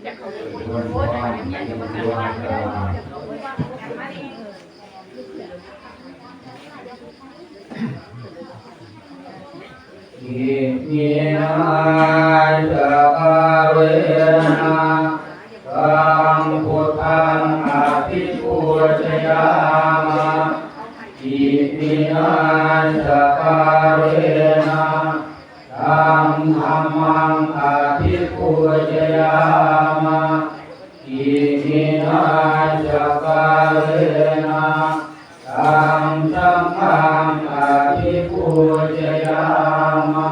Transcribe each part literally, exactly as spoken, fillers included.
Iminā sakkārena taṃ buddhaṃ abhipūjayāma. Iminā sakkārena taṃ dhammaṃ abhipūjayāma. Iminā sakkārena taṃ saṅghaṃ abhipūjayāma.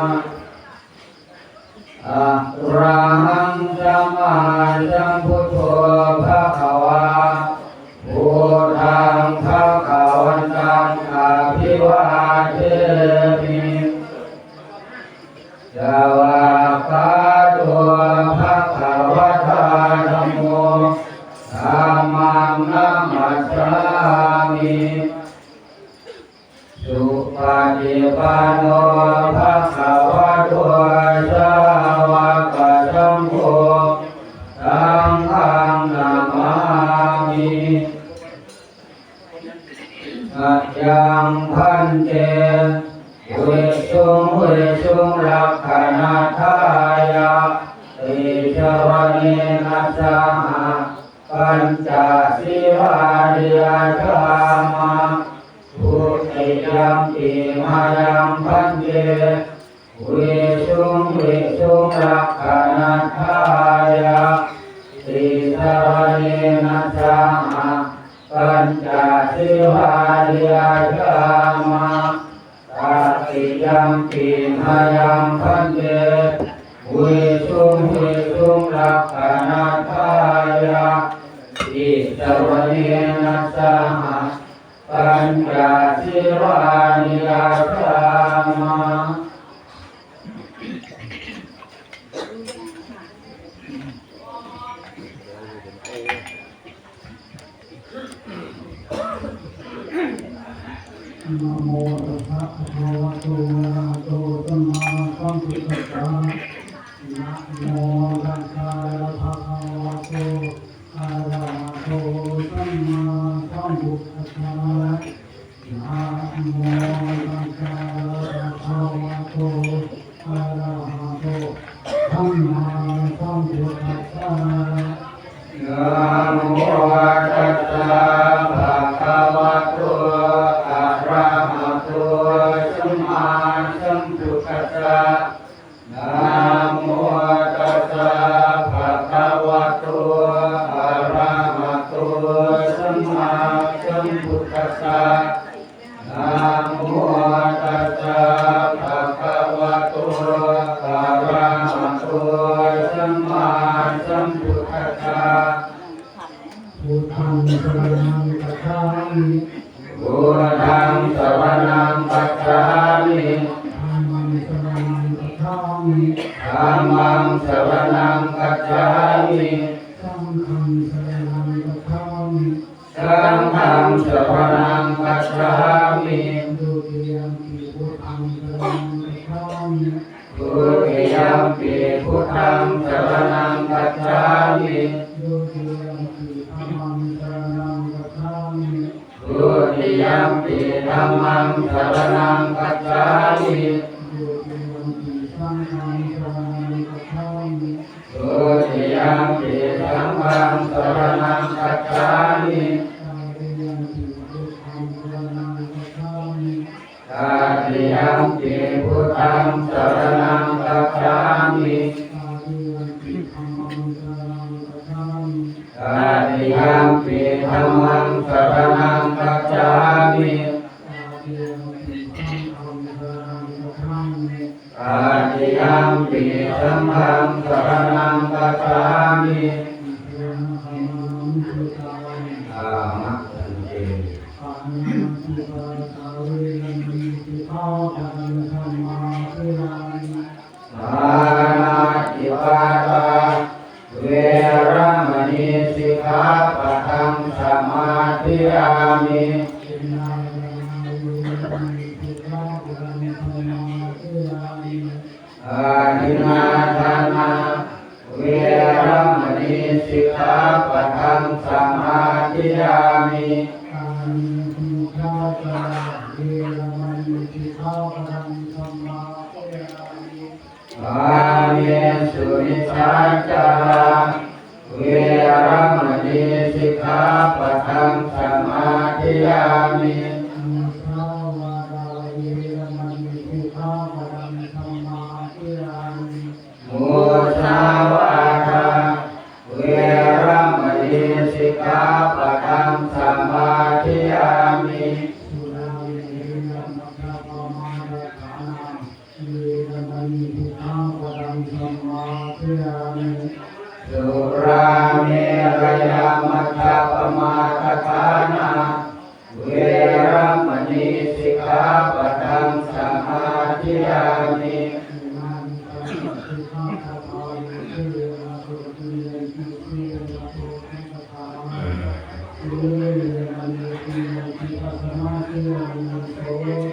Arahaṃ sammāsambuddho bhagavā, buddhaṃ bhagavantaṃ abhivādemi. Svākkhāto bhagavatā dhammo, dhammaṃ namassāmi. Supaṭipanno bhagavato sāvakasaṅgho, saṅghaṃ namāmi. Mayaṃ bhante visuṃ visuṃ rakkhaṇatthāya tisaraṇena saha pañca sīlāni yācāma. Dutiyampi mayaṃ bhante visuṃ visuṃ rakkhaṇatthāya tisaraṇena saha pañca sīlāni yācāma. Tatiyampi mayaṃ bhante visuṃ visuṃ rakkhaṇatthāya tisaraṇena saha pañca sīlāni yācāma. Namo tassa bhagavato arahato sammāsambuddhassa. Namo tassa bhagavato arahato sammāsambuddhassa. Namo tassa bhagavato arahato sammāsambuddhassa. Namo tassa bhagavato arahato sammāsambuddhassa. Namo tassa bhagavato arahato sammāsambuddhassa. Namo tassa bhagavato arahato sammāsambuddhassa. Buddhaṃ saraṇaṃ gacchāmi. Buddhaṃ saraṇaṃ gacchāmi. Dhammaṃ saraṇaṃ gacchāmi. Dhammaṃ saraṇaṃ gacchāmi. Saṅghaṃ saraṇaṃ gacchāmi. Saṅghaṃ saraṇaṃ gacchāmi. Dutiyampi buddhaṃ saraṇaṃ gacchāmi. Dutiyampi buddhaṃ saraṇaṃ gacchāmi. Dutiyampi dhammaṃ saraṇaṃ gacchāmi. Dutiyampi dhammaṃ saraṇaṃ gacchāmi. Dutiyampi saṅghaṃ saraṇaṃ gacchāmi. Dutiyampi saṅghaṃ saraṇaṃ gacchāmi. Tatiyampi buddhaṃ saraṇaṃ gacchāmi. Tatiyampi buddhaṃ saraṇaṃ gacchāmi. Tatiyampi dhammaṃ saraṇaṃ gacchāmi. Tatiyampi dhammaṃ saraṇaṃ gacchāmi. Tatiyampi saṅghaṃ saraṇaṃ gacchāmi. Tatiyampi saṅghaṃ saraṇaṃ gacchāmi. Tisaraṇagamanaṃ supaṇṇaṃ. Āma bhante. Pāṇātipātā veramaṇī sikkhāpadaṃ samādiyāmi. Pāṇātipātā veramaṇī sikkhāpadaṃ samādiyāmi. Adinnādānā veramaṇī sikkhāpadaṃ samādiyāmi. Adinnādānā veramaṇī sikkhāpadaṃ samādiyāmi. Kāmesu micchācārā veramaṇī sikkhāpadaṃ samādiyāmi. Kāmesu micchācārā veramaṇī sikkhāpadaṃ samādiyāmi. Musāvādā veramaṇī sikkhāpadaṃ samādiyāmi. Musāvādā veramaṇī sikkhāpadaṃ samādiyāmi. Surāmerayamajjapamādaṭṭhānā veramaṇī sikkhāpadaṃ samādiyāmi. Surāmerayamajjapamādaṭṭhānā veramaṇī sikkhāpadaṃ samādiyāmi. Imāni pañca sikkhāpadāni. Dvema sotthi neṭṭhi sīle matodhayathāma. Sīle matodhayathāma. Sīle matodhayathāma.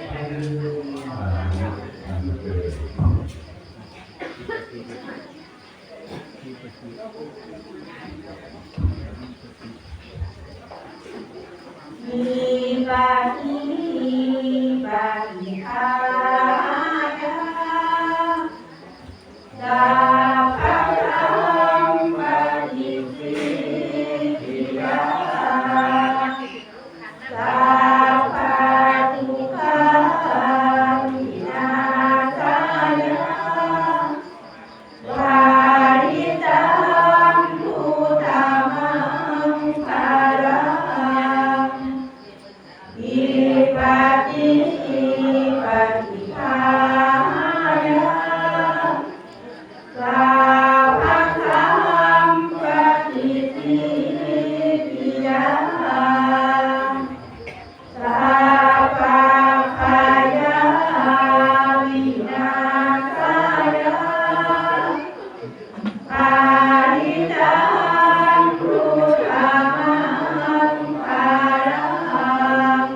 Vipattipaṭibāhāya sabbasampattisiddhiyā sabbadukkhavināsāya parittaṃ brūtha maṅgalaṃ. Vipattipaṭibāhāya sabbasampattisiddhiyā sabbabhayavināsāya parittaṃ brūtha maṅgalaṃ.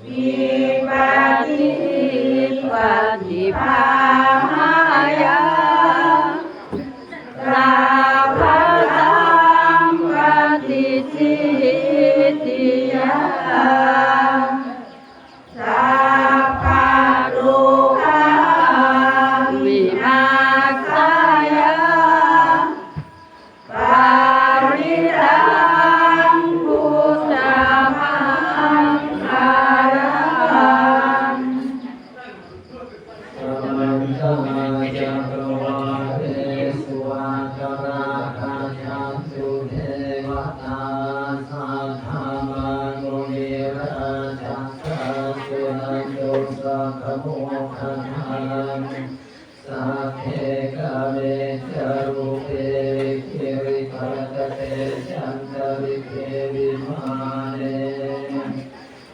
Vipattipaṭibāhāya sabbasampattisiddhiyā sabbadukkhavināsāya parittaṃ brūtha maṅgalaṃ. Samantā cakkavāḷesu atrāgacchantu devatā, saddhammaṃ munirājassa suṇantu saggamokkhadaṃ. Sagge kāme ca rūpe girisikharataṭe cantalikkhe vimāne,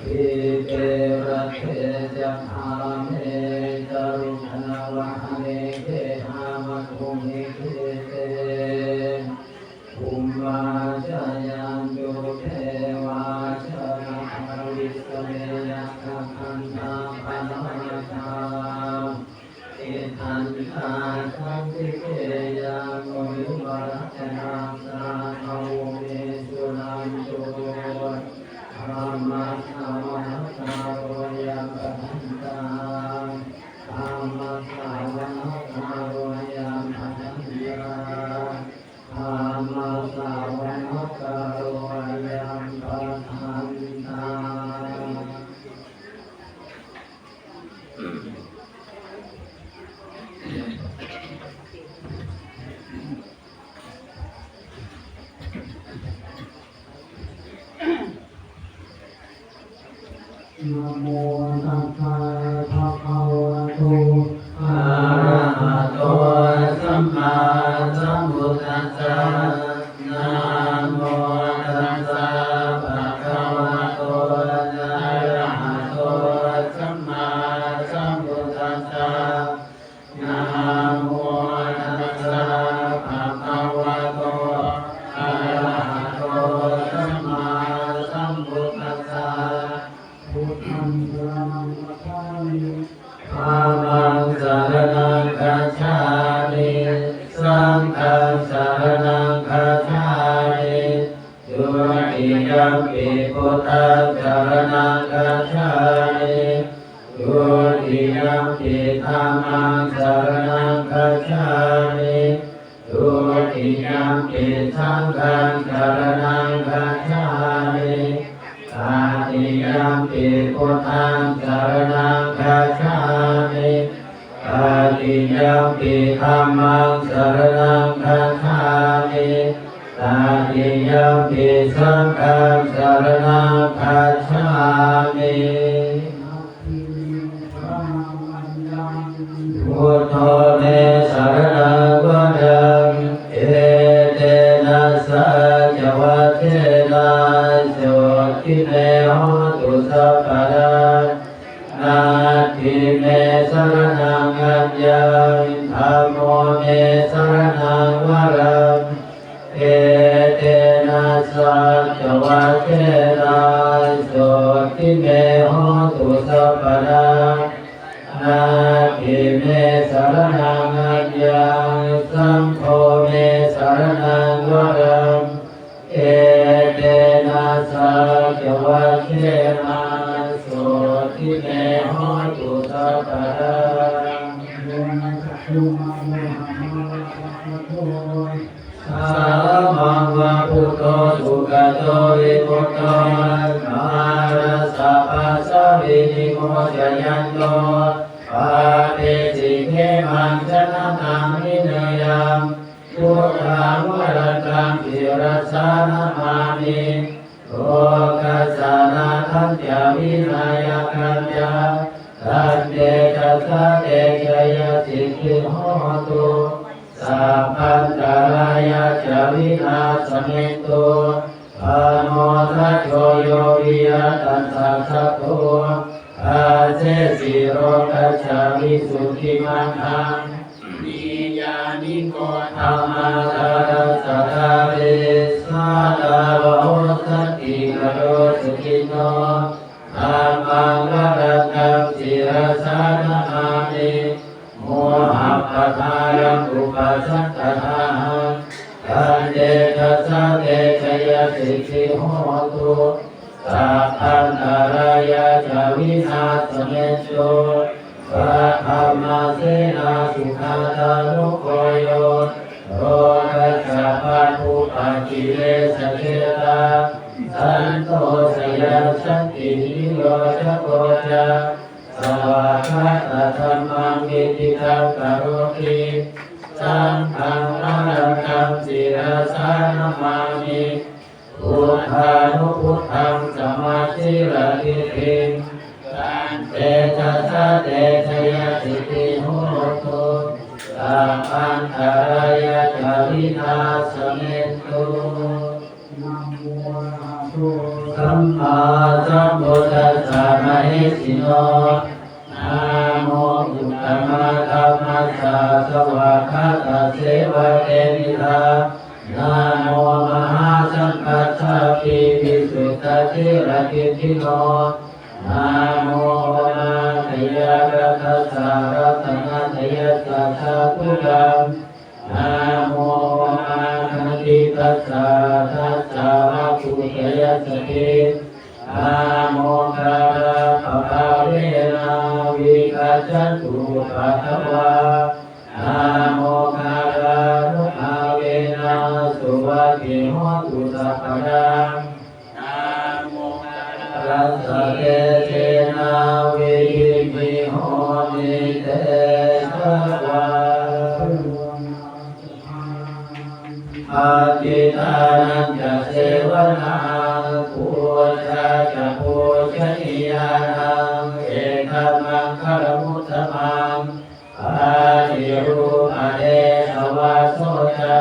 dīpe raṭṭhe ca gāme taruvanagahane gehavatthumhi khette, bhummā cāyantu devā jalathalavisame yakkhagandhabbanāgā, tiṭṭhantā santike yaṃ munivaravacanaṃ sādhavo me suṇantu. Dhammassavanakālo ayam bhadantā. Dhammassavanakālo ayam bhadantā. Dhammassavanakālo ayam bhadantā. Namo tassa bhagavato arahato sammāsambuddhassa. Namo tassa bhagavato arahato sammāsambuddhassa. Namo tassa bhagavato arahato sammāsambuddhassa. Buddhaṃ saraṇaṃ gacchāmi. Dhammaṃ saraṇaṃ gacchāmi. Saṅghaṃ saraṇaṃ gacchāmi. Dutiyampi buddhaṃ saraṇaṃ gacchāmi. Dutiyampi dhammaṃ saraṇaṃ gacchāmi. Dutiyampi saṅghaṃ saraṇaṃ gacchāmi. Tatiyampi buddhaṃ saraṇaṃ gacchāmi. Tatiyampi dhammaṃ saraṇaṃ gacchāmi. Tatiyampi saṅghaṃ saraṇaṃ gacchāmi. Buddho me saraṇaṃ varaṃ, etena saccavajjena sotthi me hotu sabbadā. Natthi me saraṇaṃ aññaṃ, dhammo me saraṇaṃ varaṃ, etena saccavajjena sotthi me hotu sabbadā. Natthi me saraṇaṃ aññaṃ, saṅgho me saraṇaṃ varaṃ, etena saccavajjena sotthi me hotu sabbadā. Sāmaṃ va buddho sugato vimutto, mārassa pāsā vinimocayanto, pāpesi khemaṃ janataṃ vineyyaṃ. Buddhaṃ varantaṃ sirasā namāmi, lokassa nāthañca vināyakañca. Tantejasā te jayasiddhi hotu, sabbantarāyā ca vināsamentu. Pamoddato yo viya tassa satthu, passesi lokassa visuddhimaggaṃ. Niyyāniko dhammadharassa dhārī, sātāvaho santikaro suciṇṇo. Dhammaṃ varantaṃ sirasā namāmi, mohappadālaṃ upasantadāhaṃ. Tantejasā te jayasiddhi hotu, sabbantarāyā ca vināsamentu. Saddhammasenā sugatānugo yo, lokassa pāpūpakilesajetā, santo sayaṃ santiniyojako ca, svākkhātadhammaṃ viditaṃ karoti. Saṅghaṃ varantaṃ sirasā namāmi, buddhānubuddhaṃ samasīladiṭṭhiṃ. Tantejasā te jayasiddhi hotu, sabbantarāyā ca vināsamentu. Namo arahato sammāsambuddhassa mahesino. Namo uttamadhammassa svākkhātasseva tenidha. Namo mahāsaṅghassāpi visuddhasīladiṭṭhino. Namo omātyāraddhassa ratanattayassa sādhukaṃ. Namo omakantassa tassa vatthuttayassapi. Namokārappabhāvena vigacchantu upaddavā. Namokārānubhāvena suvatthi hotu sabbadā. Namokārassa tejena vidhimhi homi tejavā. Pattidānañca sevanā, pūjā ca pūjanīyānaṃ, etam maṅgalam uttamaṃ. Paṭirūpadesavāso ca,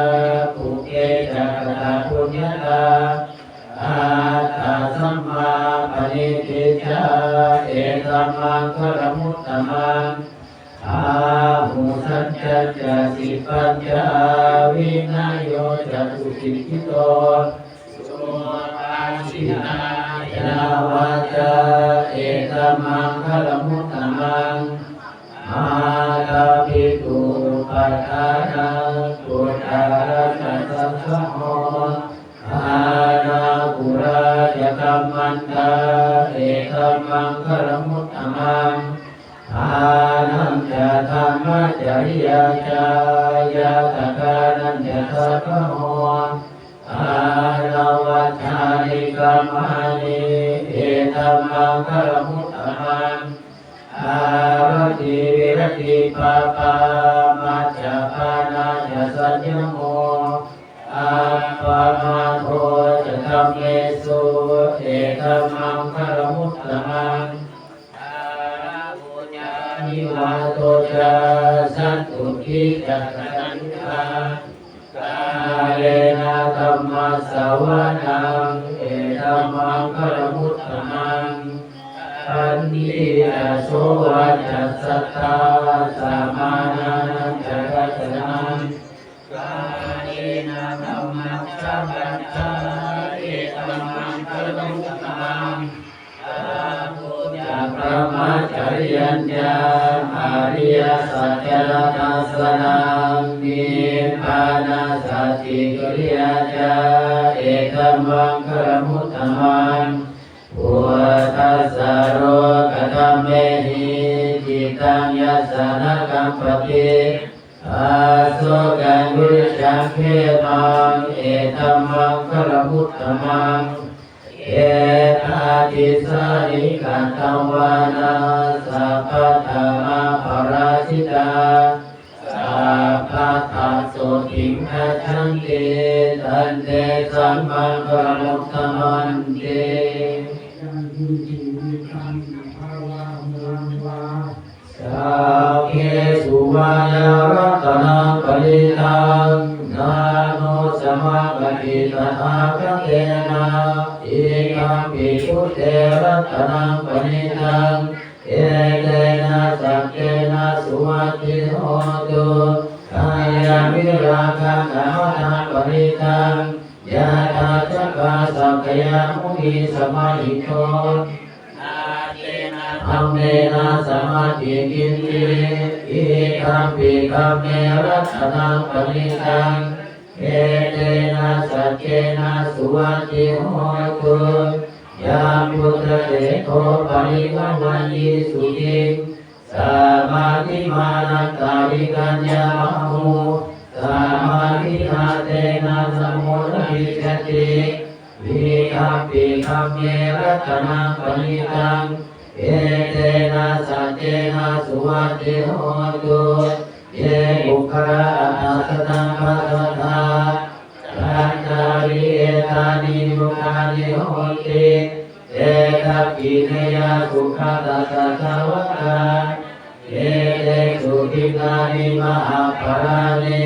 pubbe ca katapuññatā, attasammāpaṇidhi ca, etam maṅgalam uttamaṃ. Bāhusaccañca sippañca, vinayo ca susikkhito, subhāsitā ca yā vācā, etam maṅgalam uttamaṃ. Mātāpituupaṭṭhānaṃ, puttadārassa saṅgaho, Anākulā ca kammantā, etammaṅgalamuttamaṃ. Dānañca dhammacariyā ca, ñātakānañca saṅgaho, anavajjāni kammāni, etammaṅgalamuttamaṃ. Āratī viratī pāpā, majjapānā ca saññamo, appamādo ca dhammesu, etammaṅgalamuttamaṃ. Gāravo ca nivāto ca, santuṭṭhī ca kataññutā, kālena dhammassavanaṃ, etammaṅgalamuttamaṃ. Khantī ca sovacassatā, samaṇānañca dassanaṃ, kālena dhammasākacchā, etammaṅgalamuttamaṃ. Tapo ca brahmacariyañca, ariyasaccāna dassanaṃ, nibbānasacchikiriyā ca, etammaṅgalamuttamaṃ. Phuṭṭhassa lokadhammehi, cittaṃ yassa na kampati, asokaṃ virajaṃ khemaṃ, etammaṅgalamuttamaṃ. Etādisāni katvāna, sabbatthamaparājitā, sabbattha sotthiṃ gacchanti, tantesaṃ maṅgalamuttamanti. ยังอยู่ที่มีการภาวะเมืองว่า Saggesu vā yaṃ ratanaṃ paṇītaṃ, na no samaṃ atthi tathāgatena, idampi buddhe ratanaṃ paṇītaṃ, etena saccena suvatthi hotu. Khayaṃ virāgaṃ amataṃ paṇītaṃ, yadajjhagā sakyamunī samāhito, na tena dhammena samatthi kiñci, idampi dhamme ratanaṃ paṇītaṃ, etena saccena suvatthi hotu. Yambuddhaseṭṭho parivaṇṇayī suciṃ, samādhimānantarikaññamāhu, samādhinā tena samo na vijjati, idampi dhamme ratanaṃ paṇītaṃ, etena saccena suvatthi hotu. Ye puggalā aṭṭha sataṃ pasatthā, cattāri etāni yugāni honti, te dakkhiṇeyyā sugatassa sāvakā, etesu dinnāni mahapphalāni,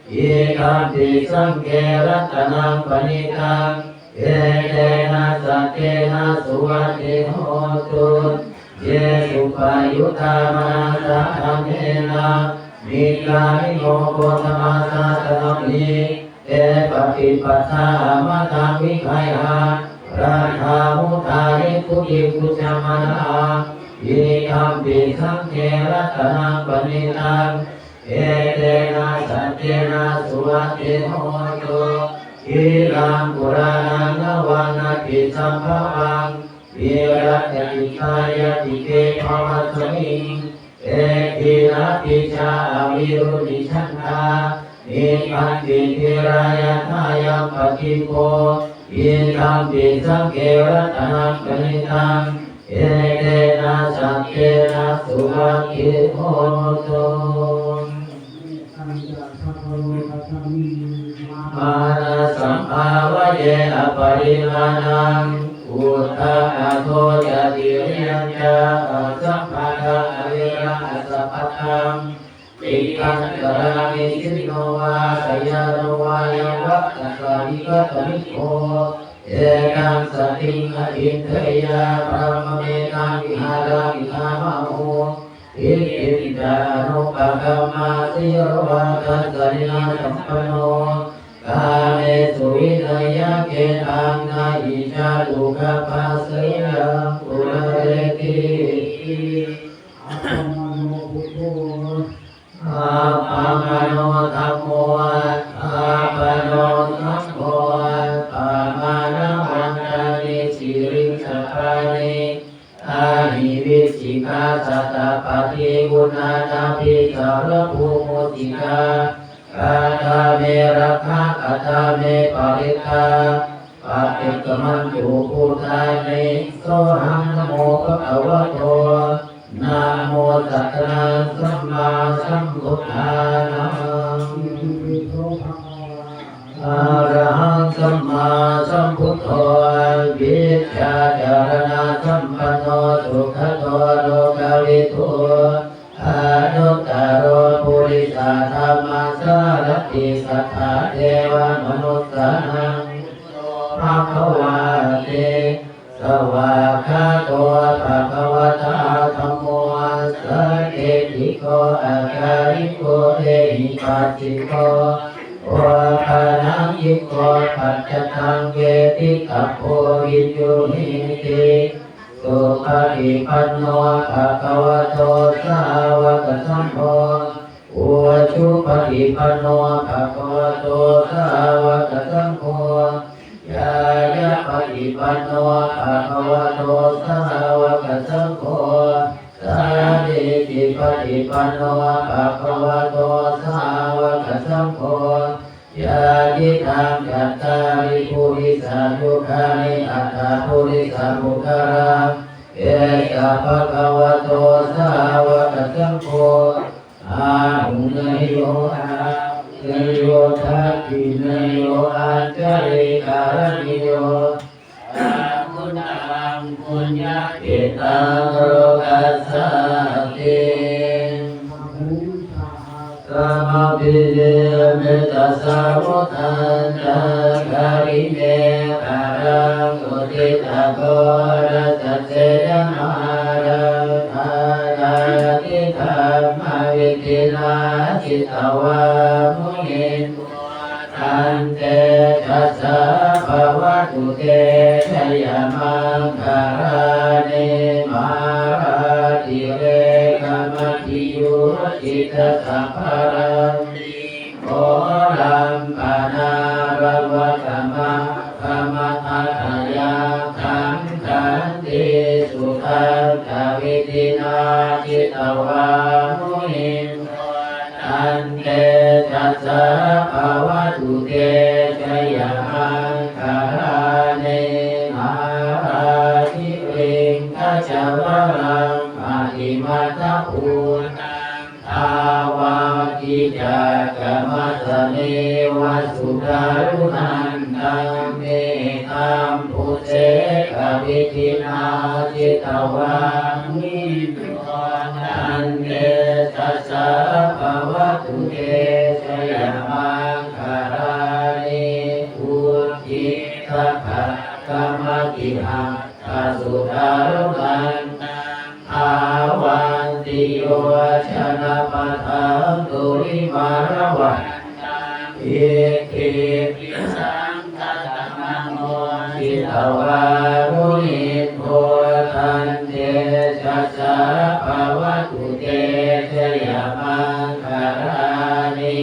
idampi saṅghe ratanaṃ paṇītaṃ, etena saccena suvatthi hotu. Ye suppayuttā manasā daḷhena, nikkāmino gotamasāsanamhi, te pattipattā amataṃ vigayha, laddhā mudhā nibbutiṃ bhuñjamānā, idampi saṅghe ratanaṃ paṇītaṃ, etena saccena suvatthi hotu. Khīṇaṃ purāṇaṃ navaṃ natthi sambhavaṃ, virattacittāyatike bhavasmiṃ, te khīṇabījā aviruḷhichandā, nibbanti dhīrā yathāyampadīpo, idampi saṅghe ratanaṃ paṇītaṃ, etena saccena suvatthi hotu. Mettañca sabbalokasmiṃ, mānasambhāvaye aparimāṇaṃ, uddhaṃ adho ca tiriyañca, asambādhaṃ averaṃ asapattaṃ, tiṭṭhaṃ caraṃ nisinno vā, sayāno vā yāvatassa vigatamiddho, etaṃ satiṃ adhiṭṭheyya, brahmametaṃ vihāraṃ idhamāhu. Diṭṭhiñca anupagamma sīlavā dassanena sampanno, kāmesu vineyya gedhaṃ, na hi jātu gabbhaseyyaṃ punaretīti. Appamāṇo buddho, appamāṇo dhammo, appamāṇo saṅgho, Pamāṇavantāni siriṃsapāni, ahi vicchikā satapadī uṇṇānābhī sarabū mūsikā. Katā me rakkhā, katā me parittā, paṭikkamantu bhūtāni, sohaṃ namo bhagavato, namo sattannaṃ sammāsambuddhānaṃ. Arahaṃ sammāsambuddho, vijjācaraṇasampanno, sugato lokavidū, anuttaro purisadammasārathi, satthā devamanussānaṃ bhagavāti. Svākkhāto bhagavatā dhammo, sandiṭṭhiko akāliko ehipassiko, opanayiko paccattaṃ veditabbo viññūhīti. Supaṭipanno bhagavato sāvakasaṅgho, ujupaṭipanno bhagavato sāvakasaṅgho, ñāyapaṭipanno bhagavato sāvakasaṅgho, sāmīcipaṭipanno bhagavato sāvakasaṅgho, yadidaṃ cattāri purisayugāni aṭṭha purisapuggalā, esa bhagavato sāvakasaṅgho, āhuneyyo pāhuneyyo dakkhiṇeyyo añjalikaraṇīyo, anuttaraṃ puññakkhettaṃ lokassāti. Bāhuṃ sahassamabhinimmitasāvudhantaṃ, girimekhalaṃ uditaghorasasenamāraṃ, dānādidhammavidhinā jitavā munindo, tantejasā bhavatu te jayamaṅgalāni. Mārātirekamabhiyujjhitasabbarattiṃ, ghorampanāḷavakamakkhamathaddhayakkhaṃ, khantīsudantavidhinā jitavā munindo, tantejasā bhavatu te jayamaṅgalāni. Nāḷāgiriṃ gajavaraṃ atimattabhūtaṃ, dāvaggicakkamasanīva sudāruṇantaṃ, mettambusekavidhinā jitavā munindo, tantejasā bhavatu te jayamaṅgalāni. Ukkhittakhaggamatihatthasudāruṇantaṃ, dhāvantiyojanapathaṅgulimālavantaṃ, iddhībhisaṅkhatamano jitavā munindo, tantejasā bhavatu te jayamaṅgalāni.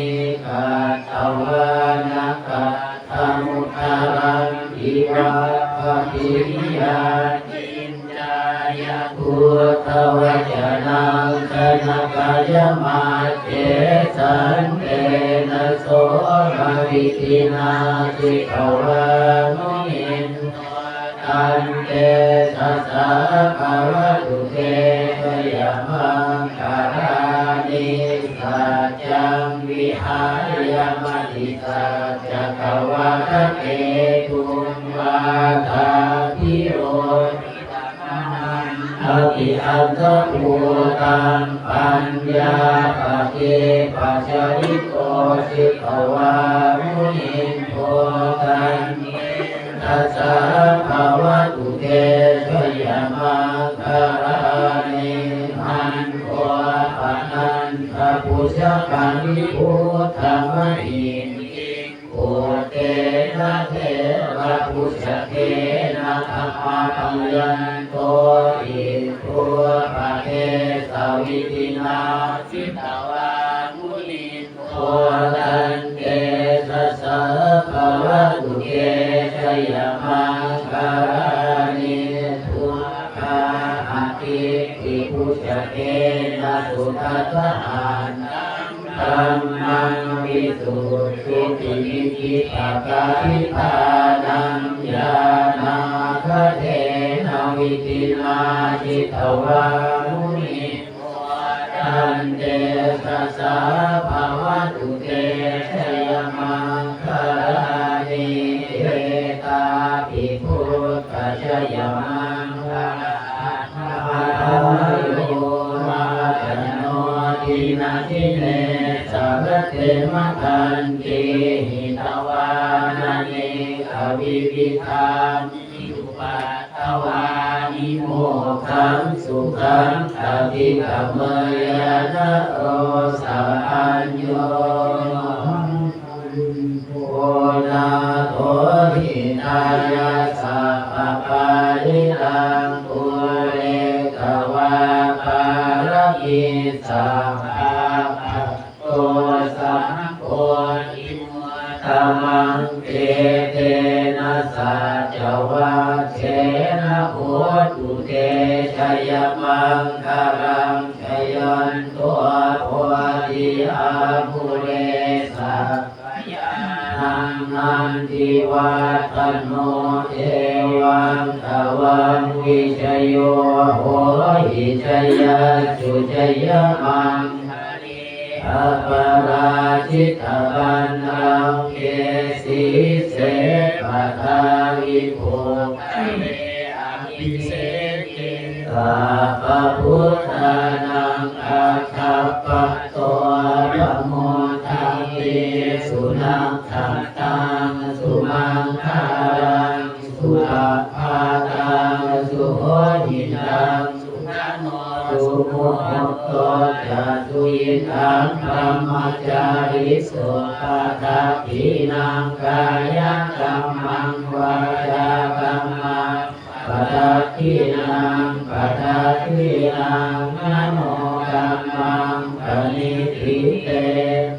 Katvāna kaṭṭhamudaraṃ iva gabbhinīyā, ciñcāya duṭṭhavacanaṃ janakāyamajjhe, santena somavidhinā jitavā munindo, tantejasā bhavatu te jayamaṅgalāni. Saccaṃ vihāya matisaccakavādaketuṃ, vādābhiropi atiandhabhūtaṃ, paññāpadīpajalito jitavā munindo, tantejasā bhavatu te jayamaṅgalāni. Nandopanandabhujagaṃ vibudhaṃ mahiddhiṃ, puttena therabhujagena damāpayanto, iddhūpadesavidhinā jitavā munindo, tantejasā bhavatu jayamaṅgalāni. Duggāhadiṭṭhibhujagena sudaṭṭhahatthaṃ, brahmaṃ visuddhijutimiddhibakābhidhānaṃ, ñāṇāgadena vidhinā jitavā munindo, tantejasā bhavatu te jayamaṅgalāni. Etāpi buddhajayamaṅgalaaṭṭhagāthā, yo vācano dinadine sarate matandī, hitvānanekavividhāni cupaddavāni, mokkhaṃ sukhaṃ adhigameyya naro sapañño. Bhagavato nātho hitāya sabbapāṇinaṃ, pūretvā pāramī sabbā patto sambodhimuttamaṃ, etena saccavajjena hotu te jayamaṅgalaṃ. Jayanto bodhiyā mūle sakyānaṃ nandivaḍḍhano, evaṃ tvaṃ vijayo hohi jayassu jayamaṅgale, aparājitapallaṅke sīse paṭhavipokkhare abhiseke sabbabuddhānaṃ aggappatto pamodati. Sunakkhattaṃ sumaṅgalaṃ supabhātaṃ suhuṭṭhitaṃ, sukhaṇo sumuhutto ca suyiṭṭhaṃ brahmacārisu, padakkhiṇaṃ kāyakammaṃ vācākammaṃ padakkhiṇaṃ, padakkhiṇaṃ manokammaṃ paṇidhī te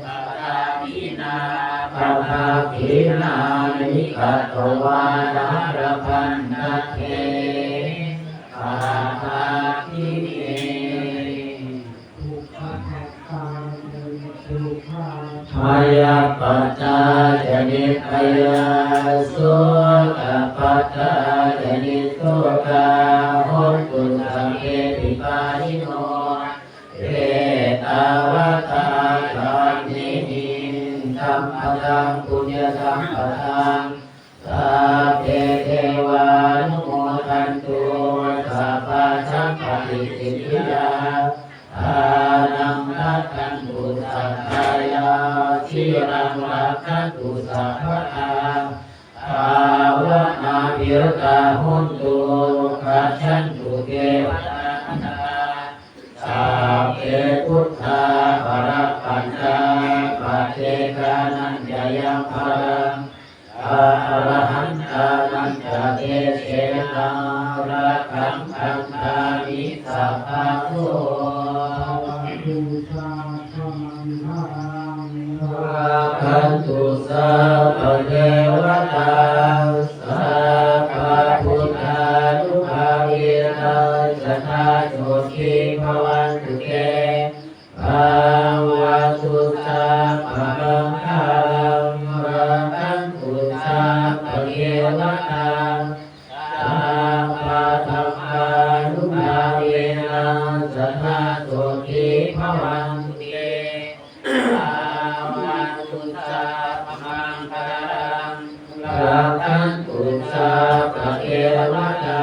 padakkhiṇā, padakkhiṇāni katvāna labhantatthe padakkhiṇe. Bhayappattā ca nibbhayā, sokappattā ca nissokā, hontu sabbepi pāṇino. Ettāvatā ca amhehi sambhataṃ puññasampadaṃ, sabbe devānumodantu sabbasampattisiddhiyā. Dānaṃ dadantu saddhāya, sīlaṃ rakkhantu sabbadā, bhāvanābhiratā hontu, gacchantu devatāgatā. Sabbe buddhā balappattā, paccekānañca yaṃ balaṃ, arahantānañca tejena, rakkhaṃ bandhāmi sabbaso. Bhavatu sabbamaṅgalaṃ, rakkhantu sabbadevatā, sabbabuddhānubhāvena, sadā sotthī bhavantu te. Bhavatu sabbamaṅgalaṃ, rakkhantu sabbadevatā, sabbadhammānubhāvena, sadā sotthī bhavantu te. Bhavatu sabbamaṅgalaṃ, rakkhantu sabbadevatā,